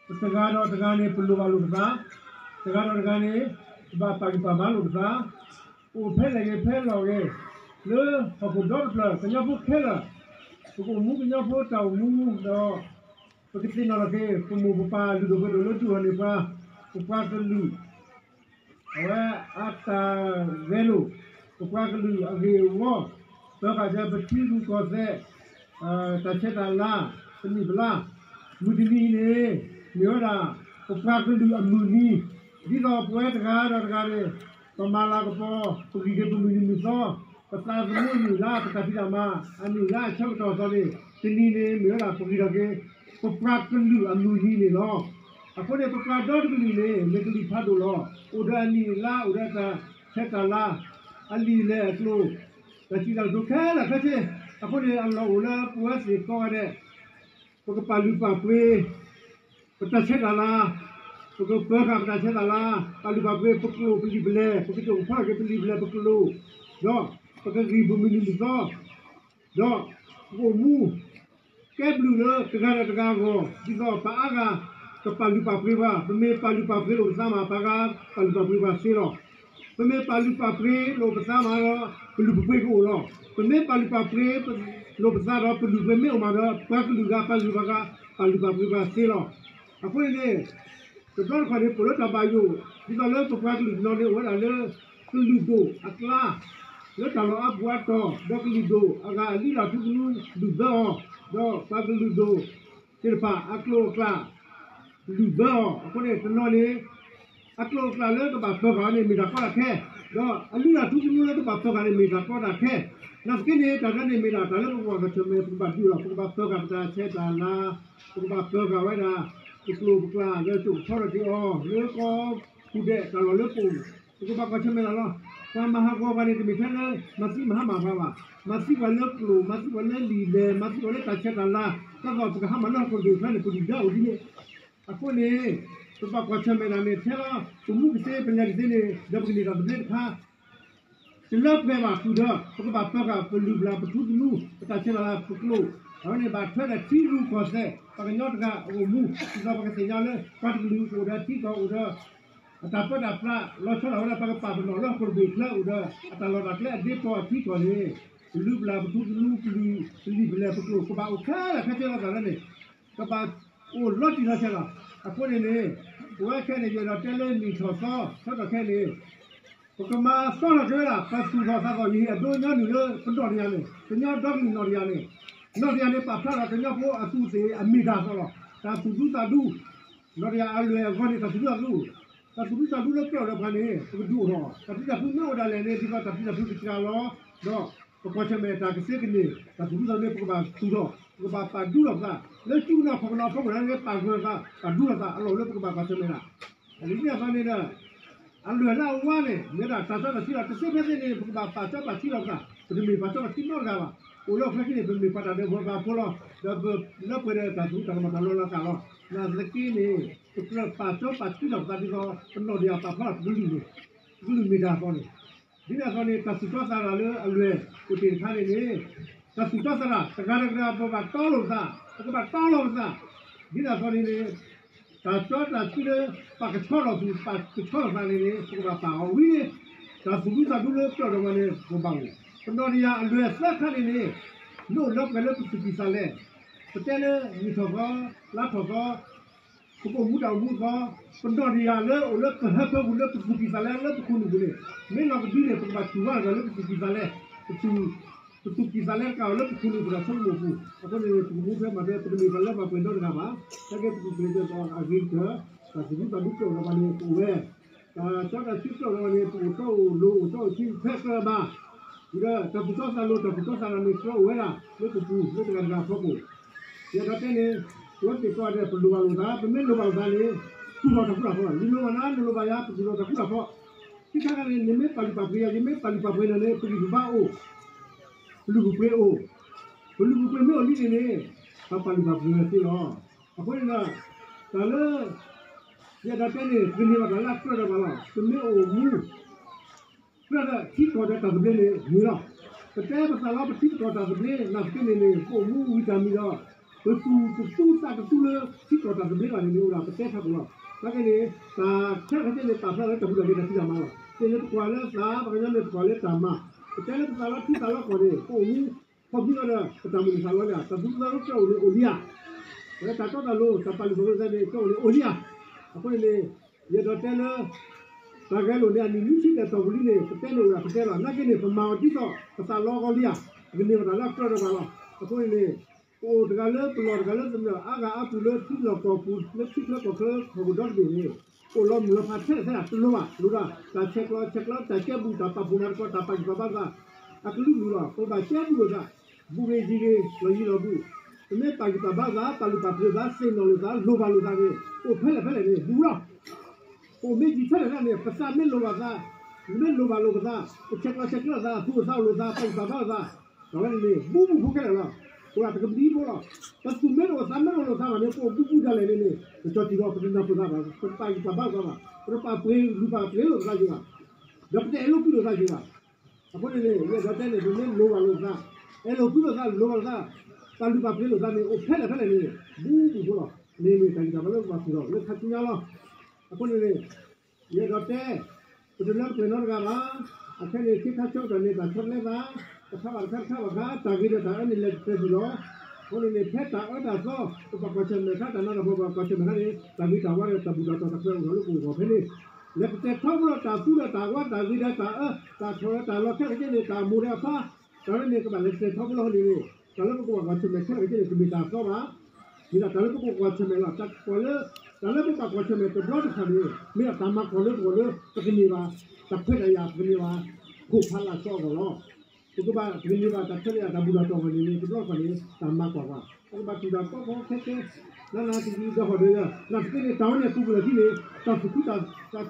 တဂၤဒီးတဂၤန့ၣ် ပလိၣ်ဘၣ်လိာ်ပသး, တဂၤဒီးတဂၤန့ၣ် ပဘၣ်ပာ်ဂံၢ်ပာ်ဘါလိာ်ပသး, အိၣ်ဖဲလဲၣ်ဂ့ၤဖဲလဲၣ်ဂ့ၤ, လၢဟီၣ်ခိၣ်ဒီတဖျၢၣ် ကညီဖိခဲလၢာ်, ပကအိၣ်မူကညီဖိတၢ်အိၣ်မူဒီး ပကသ့ၣ်နီၣ်ထီၣ်က့ၤ ပမိၢ်ပပၢ်လုၢ်ဒိၣ်ပှ့ၤဒိၣ်လၢဒုးအီၤန့ၢ်ပှၤ, ပပှၤကလုာ် အဝဲအတၢ်ဂဲၤလိာ်, ပပှၤကလုာ်အဂ့ၢ်အဝီ, ပၢဃာ်က့ၤပထံရူၢ်ကီၢ်သဲး, တၢ်ဆဲးတၢ်လၤ, ပနံၣ်ပလါ, မုၢ်တနံၤအံၤန့ၣ် မ့ၢ်ဝဲဒၣ် ပပှၤကလုာ်အမုၢ်နံၤ, ဒ်သိးပဝဲတဂၤဒီးတဂၤန့ၣ် ပမၤလၤကပီၤ ပဂံၢ်က့ၤပမုၢ်နံၤမုၢ်သီ, ပသးသမူအနံၣ်လါ ပတၢ်ဖံးတၢ်မၤ အနံၣ်လါအဆၢကတီၢ်အသိးန့ၣ် တနံၤန့ၣ် မ့ၢ်ဝဲဒၣ်ပဂံၢ်ထီၣ်က့ၤ ပပှၤကလုာ်အမုၢ်နံၤန့ၣ်လီၤ. အဃိန့ၣ် ပပှၤဒီတကလုာ်န့ၣ် မ့ၢ်ကလုာ်ဖးဒိၣ်လီၤ. အိၣ်ဒီးအနံၣ်အလါ အိၣ်ဒီးတၢ်ဆဲးတၢ်လၤ, အလံာ်လဲၢ်အကျိၤ, တၢ်စံးတၢ်ကတိၤခဲလၢာ်ခဲဆ့, အဃိန့ၣ် အလီၢ်အိၣ်လၢပဝဲသ့ၣ်ကိးဂၤဒဲး ပကပာ်လုၢ်ပာ်ပှ့ၤ ပတၢ်ဆဲးတၢ်လၤ, ပကပၢၤဃာ်ပတၢ်ဆဲးတၢ်လၤ, ပာ်လုၢ်ပာ်ပှ့ၤပကျိာ်ပလံာ်ပလဲၢ်, ပကတိၢ်ကဖီထီၣ်က့ၤပလံာ်ပလဲၢ်ပကျိာ်, ဒီးပကဂံၢ်ပမုၢ်နံၤမုၢ်သီ, ဒီးပကအိၣ်မူ ကဲဘျုးလၢတဂၤဒီးတဂၤအဂီၢ်, ဒ်သိးပှၤအါဂၤ ကပာ်လုၢ်ပာ်ပှ့ၤပှၤ, ပမ့ၢ်ပာ်လုၢ်ပာ်ပှ့ၤလိာ်ပသးမး ပှၤဂၤပာ်လုၢ်ပာ်ပှ့ၤပှၤသ့လီၤ. ပမ့ၢ်ပာ်လုၢ်ပာ်ပှ့ၤလိာ်ပသးမးဒီး ပလုၢ်ပပှ့ၤကအိၣ်လီၤ. ပမ့ၢ်ပာ်လုၢ်ပာ်ပှ့ၤလိာ်ပသးဒီး ပလုၢ်ပပှ့ၤမ့ၢ်အိၣ်မးဒီး ပှၤကလုာ်ဂၤပှၤကလုာ်ဂၤ ပာ်လုၢ်ပာ်ပှ့ၤပှၤသ့လီၤ. အဃိန့ၣ်န့ၣ် တဘျီတခီၣ်န့ၣ် ပအိၣ်လၢတၢ်ဘၣ်ယိၣ်, ဒ်သိးလၢပပှၤကလုာ်တနီၤန့ၣ် အိၣ်ဝဲဒၣ်လၢ ကလုာ်ဒိၣ်အကျါ လၢတၢ်လီၢ်အါပူၤအါတီၤ, ဒီးကလုာ်ဒိၣ်အဂၤအလုၢ်အလၢ်ထူသနူလုၢ်ဘၢအီၤ, ဒီးပှၤကလုာ်ဒိၣ်သ့ၣ်တဖၣ်အကျိၤအကျဲ လုၢ်ဘၢအီၤ, အဃိန့ၣ် တနီၤန့ၣ် အကျိၤအကျဲလၢကဘၣ်ပၢၤဃာ်အီၤန့ၣ် မ့ၢ်တၢ်ကီတၢ်ခဲ, ဒီးအလုၢ်အလၢ်ထူသနူလၢကဘၣ်ပၢၤဃာ်န့ၣ် မ့ၢ်တၢ်ကီတၢ်ခဲ, နာ်သက့န့ၣ် တၢ်ဒ်န့ၣ်မ့ၢ်ဒၣ် တၢ်လၢပကဘၣ်ဂဲၤဆၢထၢၣ်မဲာ် ပကဘၣ်ဒုးလီၤ, ပကဘၣ်ပၢၤဃာ်ပတၢ်ဆဲးတၢ်လၤ, ပကဘၣ်ပၢၤဃာ်ဝဲဒၣ် ပကျိၤပကျဲလၢကၠိၣ်ကဖီထီၣ်က့ၤအီၤ လၢကီၢ်ပူၤဒဲး တၢ်လီၢ်လၢပအိၣ်, ပကဘၣ်ကွၢ်ဆၢၣ်မဲာ်တၢ်လီၤ. ပှၤမၤဟးဂီၤပှၤန့ၣ် တမ့ၢ်ထဲလၢ မၤသံမၤဟါမၢ်ပှၤဘၣ်, မၤသံပှၤလၢကျိာ်, မၤသံပှၤလၢလံာ်လဲၢ်, မၤသံပှၤလၢတၢ်ဆဲးတၢ်လၤ, ဒ်သိးပကဟါမၢ်လၢဟီၣ်ခိၣ်တဘ့ၣ်ဖဲန့ၣ် ပလုၢ်ဒၢအိၣ်ဒ်န့ၣ် အဃိန့ၣ် ပဘၣ်ကွၢ်ဆၢၣ်မဲာ်တၢ်န့ၣ် ထဲလီၤ ပမူကသ့ ပလဲၤကသ့န့ၣ် ဒီးပကန့ၢ်တၢ်သဘျ့တခါ တလၢပှဲၤဘၣ်ဃုာ်ဒီး ပကဘၣ်ပၢၤဃာ်ပလုၢ်ပလၢ် ပထူသနူ ပတၢ်ဆဲးတၢ်လၤ ပကျိာ်, အဝဲန့ၣ်ဘၣ်ထွဲဒီးထံရူၢ်ကီၢ်သဲး ပှၤကညီတဂၤအအိၣ်မူ, ဒ်သိးပကသ့ၣ်ညါလၢ ပှၤတကလုာ်အိၣ်ဒီးထံကီၢ် အိၣ်ဒီး အတၢ်ပၢတၢ်ပြး လီၤဆီဒၣ်ဝဲဒၣ် ပှၤကပာ်ပနီၣ်လၢဟီၣ်ခိၣ်တဘ့ၣ်ချၢ အိၣ်ဒီးအတၢ်လီၢ်တၢ်ကျဲအဒ့ပီအထံကီၢ်န့ၣ် ပလုၢ်ပလၢ်ပထူသနူ ပလံာ်ပလဲၢ်ပကျိာ် ကဘၣ်အိၣ်ခဲလၢာ်ခဲဆ့လီၤသးလၢန့ၣ် ကဘၣ်အိၣ်လီၤတံၢ်လီၤဆဲးလီၤ. အဃိန့ၣ်န့ၣ် ပဝဲခဲန့ၣ် ယအဲၣ်ဒိးတဲလၢနံၣ်ထီၣ်သီ ဆၢကတီၢ်ခဲန့ၣ် ပကမၤသီထီၣ်က့ၤဝဲဒၣ် ပသူၣ်ထီၣ်သးထီၣ် ယဟ့ၣ်အဒိညီနုၢ်လၢပနီၣ်တယၤန့ၣ် ကညီဒီကလုာ်နီၣ်တယၤန့ၣ်, နီၣ်တယၤန့ၣ် ပာ်ဖျါဒီးကညီဖိအသူးသ့ၣ်အမ့ၢ်တၢ်အသီလီၤ. တၢ်သူၣ်ဒူသးဒူ နီၣ်တယၤအလွဲၢ်အဂီၢ်န့ၣ် တၢ်သူၣ်ဒူသးဒူ, တၢ်သူၣ်ဒူသးဒူလၢပျၢ်ဒီးပှၤန့ၣ် ပကဒုးအိၣ်ထီၣ်, တၢ်သံတၢ်ဖုမ့ၢ်အိၣ်ဒၣ်လဲာ်န့ၣ် ဒ်သိးတၢ်သံတၢ်ဖုကစှၤလီၤ, ဒီးပကွၢ်ဆၢၣ်မဲာ်တၢ်ကသ့ကန့ၢ် တၢ်သူၣ်ဒူသးဒူန့ၣ် ပကဘၣ်သူၣ်ထီၣ်, ပကဘၣ်ပာ်ဒူထီၣ်ပသး, လၢစုကနီၢ်ခီၣ်ကနီၢ်အဖီခိၣ်န့ၣ် ပာ်ဂၢၢ်သး ပာ်ဒူထီၣ်သး အလီၢ်လၢပကဘၣ်ကွၢ်ဆၢၣ်မဲာ်ဒၣ် အလံၤန့ၣ်အသီန့ၣ်ဒီး အလွဲၢ်လၢအဝါန့ၣ် မ့ၢ်ဒၣ်တၢ်စီတၢ်ဆှံလီၤ. တသ့ဖဲသ့န့ၣ် ပကဘၣ်ပာ်စီပာ်ဆှံလီၤပသး, ပတမ့ၢ်ပာ်စီပာ်ဆှံနီတဂၤဘၣ်. အိၣ်လၢအချၢခံန့ၣ် ပမ့ၢ်ပှၤတၢ်ဒဲးဘးဖိလီၤ, ဒီးပလၢပှဲၤဒီးတၢ်သူၣ်တၢ်ကမီၤတၢ်လီၤလီၤကးလီၤ. နာ်သက့န့ၣ် ပကြၢးပာ်စီပာ်ဆှံလီၤပသးဒ်သိး ပနီၣ်တယၤပာ်ဖျါလီၤပကလုၢ်န့ၣ်, ပကလုၢ်မ့ၢ်တၢ်အသီန့ၣ် ဒ်န့ၣ်အသိးန့ၣ် တၢ်သူၣ်တီသးတၢ်လၢအလွဲၢ်အိၣ်တ့ၢ်တခါန့ၣ်န့ၣ်, တၢ်သူၣ်တီသးတၢ် တဂၤဒီးတဂၤ ပဘၣ်တီလိာ်ပသး, ပကဘၣ်တီလိာ်ပသး, ဒ်န့ၣ်အသိးန့ၣ်န့ၣ်, တၢ်စီတၢ်ဆှံလၢ ပာ်ကဆှီထီၣ်သူၣ် ပာ်ကဆှီထီၣ်သးန့ၣ်န့ၣ် ပကဘၣ်ပာ်အီၤဝံၤန့ၣ်, တၢ်သူၣ်ဒူသးဒူလၢပျၢၤဒီးမၤန့ၣ် ပဘၣ်အိၣ်, ပနီၣ်တယၤအလွဲၢ်သၢခါန့ၣ်န့ၣ်, မ့ၢ်အိၣ်လၢပှဲၤလၢပသူၣ်ကံၢ်သးလဲ, ပတဲလၢနံၣ်ထီၣ်သီ, လါထီၣ်သီ ပကအိၣ်မူတၢ်အိၣ်မူအသီ, ပနီၣ်တယၤလၢအိၣ်လၢပဟၢဖၢပူၤလၢပသူၣ်ကံၢ်သးလဲလၢပခိၣ်နူာ်ပူၤန့ၣ်, မ့ၢ်လီၤကဒုန့ၣ် ပကဘၣ်တူၢ်ဝဲတဂၤလၢပသူၣ်ကံၢ်သးလဲ, ပသူၣ်, ပသူၣ်ကံၢ်သးလဲတကးအီၤလၢပခိၣ်နူာ်ပူၤဒီးဆိကမိၣ်ပူၤ, အဃိန့ၣ် ပကမူဖဲမၤဖဲ ပတမ့ၢ်ပှၤလၢပှဲၤနီတဂၤဘၣ်, ဟဲက့ၤပသူၣ်ကံၢ်သးလဲအဂ့ၤကတၢၢ်, တၢ်သူၣ်ဒူသးဒူပျၢၤဒီးမၤန့ၣ် ပအိၣ်ဝဲ တၢ်စီတၢ်ဆှံပျၢၤဒီးမၤန့ၣ် ပအိၣ်တီအိၣ်လိၤအိၣ်တီအိၣ်ဆှံဖဲကြၢးဘၣ်, ဒီးတၢ်သူၣ်တီသးလိၤ တၢ်သူၣ်တီသးလိၤန့ၣ် ကြၢးအိၣ်ဝဲဒၣ်လၢပပူၤလၢတဂၤတဂၤအဖီခိၣ်, ယအဲၣ်ဒိးတဲန့ၣ်, ပဝဲသ့ၣ်ကိးဂၤဒဲး ပလိၣ်ဘၣ်လိာ်သး, ပမ့ၢ်လိၣ်ဘၣ်လိာ်သးန့ၣ်, သူၣ်ထီၣ်တၢ်ဃူတၢ်ဖိး, နလိၣ်ဘၣ်နၤ နလိၣ်ဘၣ်ယၤ ပသူၣ်ထီၣ်တၢ်ဃူတၢ်ဖိး, ခံခါခါန့ၣ် နမ့ၢ်ပာ်လုၢ်ပာ်ပှ့ၤယၤ ယမ့ၢ်ပာ်လုၢ်ပာ်ပှ့ၤနၤန့ၣ် ပဂံၢ်ပဘါအိၣ်, ပလုၢ်ပပှ့ၤအိၣ်, ပလုၢ်ပပှ့ၤမ့ၢ်အိၣ်လံန့ၣ်န့ၣ်, ပပာ်လုၢ်ပာ်ပှ့ၤဝဲသ့လီၤ. အဃိန့ၣ်ဒီး, တၢ်လၢ ယအဲၣ်ဒိးတဲန့ၣ် ပကန့ၢ်ဘၣ်တၢ်လၢအကြၢးဒီးပှၤလီၤ. ပမ့ၢ်အိၣ်မူ ကြၢးဒီးထံကီၢ်ဒီးတၢ်သဘျ့န့ၣ်န့ၣ်လီၤ. ပတဲပသးလီၤ ပထံပကီၢ်တၢ်သဘျ့ နာ်သက့န့ၣ်န့ၣ် ပအိၣ်မူဝံၤတၢ်မံၤဒီး ပသူၣ်တသူသးတသူလၢ ထံကီၢ်တၢ်သဘျ့ဘၣ်န့ၣ် မ့ၢ်အိၣ်ဒၣ်ပတဲဖးကီၢ်လီၤ. နာ်က့န့ၣ် တၢ်ခဲလၢာ်ခဲဆ့န့ၣ် ပာ်ဖျါလၢတၢ်ဘူၣ်တၢ်ဂဲၤတၢ်ဖံးတၢ်မၤလီၤ. သ့ၣ်န့ၣ်ပကွၢ်လၢသး ပှၤကညီန့ၣ်ပကွၢ်လၢတၢ်မၤ, ပတဲလၢပသးလီထံသးလီကီၢ်န့ၣ် ပအိၣ်မူ ခီဖျိလီၤဒီး ပတၢ်မုၢ်လၢ်သးလီန့ၣ် တၢ်သူၣ်လၢကၠီအိၣ်န့ၣ်အိၣ်လံဧါ. ဝဲတၢ်တီတၢ်လိၤ တၢ်ပာ်လုၢ်ပာ်ပှ့ၤသးန့ၣ် ကၠီအိၣ်န့ၣ်အိၣ်လံဧါ. အဃိန့ၣ်န့ၣ် ယအဲၣ်ဒိးတဲလၢ တၢ်ဂဲၤလိာ်န့ၣ် အနံၣ်နွံဆံဒီးတီၢ်ပူၤလံန့ၣ် ပတဲန့ၣ်အိၣ်ဒၣ်ပတဲလီၤ. နာ်က့န့ၣ် ပမၤအီၤဒ်သိး ပသးလီအဂီၢ်လံဧါ. ပကန့ၢ်ဘၣ်တၢ်လၢအကြၢးဒီးပှၤလီၤ. အဃိန့ၣ်န့ၣ် ပအိၣ်တဂၤလၢပလီၢ်တဂၤလၢသနၢၣ်အါဂၤအါပူၤလၢထံလီၢ်ကီၢ်ပူၤ လၢထံချၢကီၢ်ချၢထီၣ်ကဒီတဘ့ၣ်န့ၣ် အိၣ်လီၤမုၢ်လီၤဖးထဲလဲၣ်ထဲလဲၣ်တလိၤဘၣ်. လိၣ်ဒၣ်တၢ်ဆဲးကျိးဆဲးကျၢ တၢ်ကဲဘူး တၢ်ပာ်ဖှိၣ်မၤသကိး တၢ်ပာ်ဂံၢ်ပာ်ဘါသး အကလုာ်ကလုာ်လီၤ. ပဘၣ်ကဲဘူးလိာ်သး ဘူးဂ့ၤယံၤဂ့ၤ လီၢ်ယံၤလီၢ်ဘူး, ပမ့ၢ်ပာ်ဂံၢ်ပာ်ဘါလိာ်သး ပာ်လုၢ်ပာ်ပှ့ၤလိာ်သး သ့ၣ်နီၣ်လိာ်သး လိၣ်ဘၣ်လိာ်သးန့ၣ် အိၣ်ဖဲလဲၣ်ဖဲလဲၣ်န့ၣ် ဘူးလီၤ. ပအိၣ်မ့ၢ်ယံၤထဲလဲၣ်န့ၣ် ပသးမ့ၢ်လိၣ်ဘၣ်သး, မ့ၢ်လိၣ်ဘၣ်လိာ်ပသး, ပဆဲးကျိးဆဲးကျၢသး အသူၣ်အိၣ်သးအိၣ်လိာ်သး ပာ်ဂံၢ်ပာ်ဘါလိာ်သး, တၢ်ဝဲန့ၣ်န့ၣ် ဘူးဘူးဖိခဲလၢာ်လီၤ. ပှၤတကမံဖိလီၤ. ပသူၣ်မ့ၢ်တအိၣ်သးမ့ၢ်တအိၣ်လိာ်သးဘၣ်န့ၣ် ပအိၣ်ဘူးဘူးဒၣ်လဲာ်န့ၣ်န့ၣ် ပကၠီၤတံၢ်လီၤ ပတနၢ်ပၢၢ်သးဘၣ်, ပတပာ်ဂံၢ်ပာ်ဘါလိာ်သးဘၣ်, ပတပာ်ပှ့ၤဂံၢ်ပာ်ပှ့ၤလိာ်သးယံၤဘၣ်, ဒီးပတအဲၣ်လိာ်ကွံလိာ်သးယံၤဘၣ်. အဃိန့ၣ်န့ၣ် ယအဲၣ်ဒိးတဲန့ၣ် ပမ့ၢ်လိၣ်ဘၣ်လိာ်သး, အဲၣ်လိာ်ကွံလိာ်သး လိၣ်ဘၣ်လိာ်သး, ပာ်လုၢ်ပာ်ပှ့ၤလိာ်သးန့ၣ် အိၣ်ဖဲလဲၣ်ဖဲလဲၣ်န့ၣ် ဘူးဘူးဖိလီၤ. န့ၣ်မ့ၢ်တၢ်ဂံၢ်တၢ်ဘါလၢပဘၣ်သူၣ်ထီၣ်လၢခါဆူညါလီၤ. အဃိန့ၣ်န့ၣ် ယအဲၣ်ဒိးတဲ ပတလၢပကျဲၤနီတဂၤဘၣ်. အခဲန့ၣ် ခ့ခါဆၢကတီၢ်န့ၣ် တၢ်ဆီတလဲသး တခါဘၣ်တခါ တခါဘၣ်တခါ တၢ်ဂ့ၤဒီးတၢ်အၢန့ၣ် လဲၤတပျဲၤဘၣ်လီၤ. အဃိန့ၣ်န့ၣ် ဖဲတၢ်အၢတၢ်သီ ပဘၣ်ကွၢ်ဆၢၣ်မဲာ်ခါ တၢ်နးတၢ်ဖှီၣ်ဘၣ်ကွၢ်ဆၢၣ်မဲာ်ခါန့ၣ် တၢ်ဂ့ၤတၢ်ဝါဒီးတၢ်ဘူၣ်တၢ်တီၢ်တၢ်ခွဲးအိၣ်ထီၣ်လၢပဂီၢ်ဖဲန့ၣ် လဲၤကတဲာ်ထီဘိလီၤ တၢ်သူဒီးတၢ်ဝါ တၢ်ဂ့ၤဒီးတၢ်အၢ တၢ်ထီၣ်ဒီးတၢ်လီၤခဲလၢာ်ခဲဆ့န့ၣ်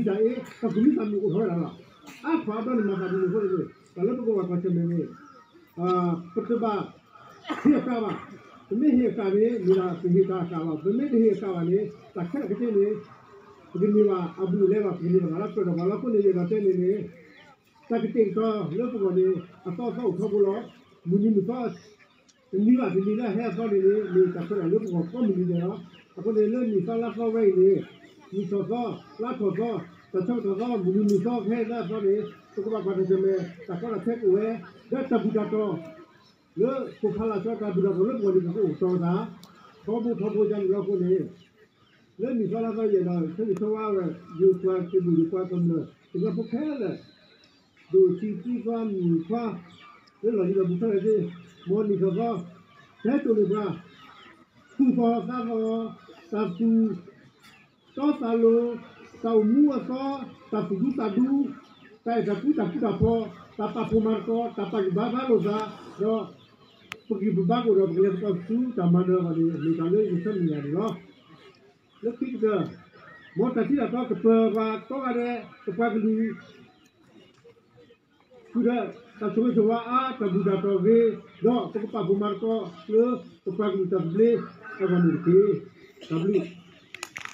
တၢ်မိၢ်ဒီးအဖါ တၢ်ဝဲန့ၣ် ကဘၣ်လဲၤကတဲာ်ထီဘိလီၤန့ၣ်န့ၣ် တၢ်လၢပကဘၣ်ကွၢ်ဆၢၣ်မဲာ်ခဲလၢာ်ခဲဆ့န့ၣ် တမ့ၢ်တၢ်အသီဘၣ်. မ့ၢ်ဒၣ်တၢ်လၢပကကွၢ်ဆၢၣ်မဲာ်လီၤ. တၢ်ကွၢ်လၢ တၢ်လၢပဘၣ်ကွၢ်ဆၢၣ်မဲာ်တဘျီတခီၣ်န့ၣ် မ့ၢ်ဒၣ်တၢ်မၤကွၢ်လၢပဂီၢ်လၢ ပကန့ၢ်ဘၣ် တၢ်ခွဲးတၢ်ယာ် ပကန့ၢ်ဘၣ် ခိၣ်ဖးလၢ်စီအဂီၢ်လီၤ. ပကဘၣ် ပကန့ၢ်ဘၣ်တၢ်ခွဲးတၢ်ယာ် တၢ်ဘူၣ်တၢ်တီၢ်အဂီၢ်န့ၣ်န့ၣ် တဘျီတခီၣ်န့ၣ် တၢ်မၤကွၢ်ပှၤ ပကဘၣ်တူၢ်တၢ်ကီကီခဲခဲ နးနးတံၢ်တံၢ် ဒီးဟီၣ်ဒီးယၤ နာ်သက့န့ၣ် တၢ်ဝဲန့ၣ် ပူၤကွံာ်လၢာ်ထံန့ၣ် တၢ်သူၣ်ခုသးခု တၢ်နံၤတၢ်အ့ တၢ်သူၣ်မံသးမုာ်အိၣ်ထီၣ်ဝဲဒၣ်လီၤ. အါထီၣ်အါဘျီန့ၣ် မၤသးဒ်န့ၣ်အဃိန့ၣ် တၢ်လၢပကဘၣ်ကွၢ်ဆၢၣ်မဲာ်န့ၣ် ပတဘၣ်ဟ့ၣ်အကၣ်ဘၣ်. ပမ့ၢ်ဟ့ၣ်အကၣ်န့ၣ် မ့ၢ်ဒၣ်ပဟ့ၣ်တၢ်အကၣ်လီၤ. ပမ့ၢ်တဟ့ၣ်အကၣ်ဘၣ်န့ၣ် တၢ်ခဲလၢာ်ခဲဆ့န့ၣ် ပကန့ၢ်ဘၣ်အဘူးအလဲလီၤ. ပကန့ၢ်ဘၣ်တၢ်လၢကြၢးဒီးပှၤလီၤ. အဃိန့ၣ် ယအဲၣ်ဒိးတဲန့ၣ်န့ၣ် တၢ်ကတဲာ်ကတီၤလၢပဂီၢ်န့ၣ် အသီအသီအိၣ်ထီဘိလီၤ. မုၢ်နံၤမုၢ်သီ တနံၤဘၣ်တနံၤလၢဟဲအသီန့ၣ်န့ၣ် မ့ၢ်တၢ်ခွဲးတၢ်ယာ်လၢပဂီၢ်ကိးမုၢ်နံၤဒဲးလီၤ. အဃိန့ၣ် လၢနံၣ်သီလါသီဝဲအံၤန့ၣ် နံၣ်ထီၣ်သီ လါထီၣ်သီ တၢ်ဆၢကတီၢ်သီ မုၢ်နံၤမုၢ်သီကဟဲလၢအသီန့ၣ် ပကဘၣ်ကွၢ်တၢ်ဆၢၣ်မဲာ် တၢ်ကီတၢ်ခဲကအိၣ်ဝဲ ဒီးတၢ်ဘူၣ်တၢ်တီၢ် လၢခိၣ်ဖးလၢ်စီတၢ်ဘူၣ်တၢ်တီၢ်လၢပဂီၢ်န့ၣ် ပကအိၣ်တီၢ်သး ထီဘိထီဘိယါန့ၣ်လီၤ. အဃိန့ၣ် လၢနံၣ်သီလါသီယဲၢ်ဒီး ဆၢဂ့ၤဆၢဝါဝဲ ယပှၤကလုာ်ယပှၤကမျၢၢ် ကညီဖိခဲလၢာ် ဒိၣ်ဆံးသံကွၢ်မုၣ်ခွါ လၢလီၢ်ယံၤလီၢ်ဘူးခဲလၢာ်သ့ၣ် မ်နံၣ်ထီၣ်သီ ကဟဲစိာ်န့ၢ်ပှၤ သူၣ်သီၣ်သးသီၣ် တၢ်သူၣ်တီသးလိၤ တၢ်အိၣ်မူအသီ တၢ်သူၣ်ဒူသးဒူ တၢ်အဲၣ်တၢ်ကွံတၢ်ဃူတၢ်ဖိး တၢ်ပာ်ဖှိၣ်မၤသကိး တၢ်ပာ်ဂံၢ်ပာ်ဘါလိာ်သး ဒီး ပဂံၢ်ပဘါကအိၣ်ဒီး ပကလဲၤသကိးဆူတၢ်မၤနၢၤအဂီၢ်န့ၣ် မ့ၢ်တၢ်လၢယဆၢမုၢ်လၢ်န့ၣ်လီၤ. လၢခံကတၢၢ် မ်တၢ်ထံတၢ်တီကပၢၤပှၤကိးဂၤဒဲး ပပှၤကလုာ် ဃုာ်ဒီးတၢ်ဆိၣ်ဂ့ၤဆိၣ်ဝါအါ တၢ်ဘူၣ်တၢ်တီၢ်ဂ့ၤ ဒီးပကပာ်ဖှိၣ်မၤသကိးလၢပပှၤကလုာ်တၢ်သဘျ့အဂီၢ်န့ၣ်တက့ၢ်. တၢ်ဘျုး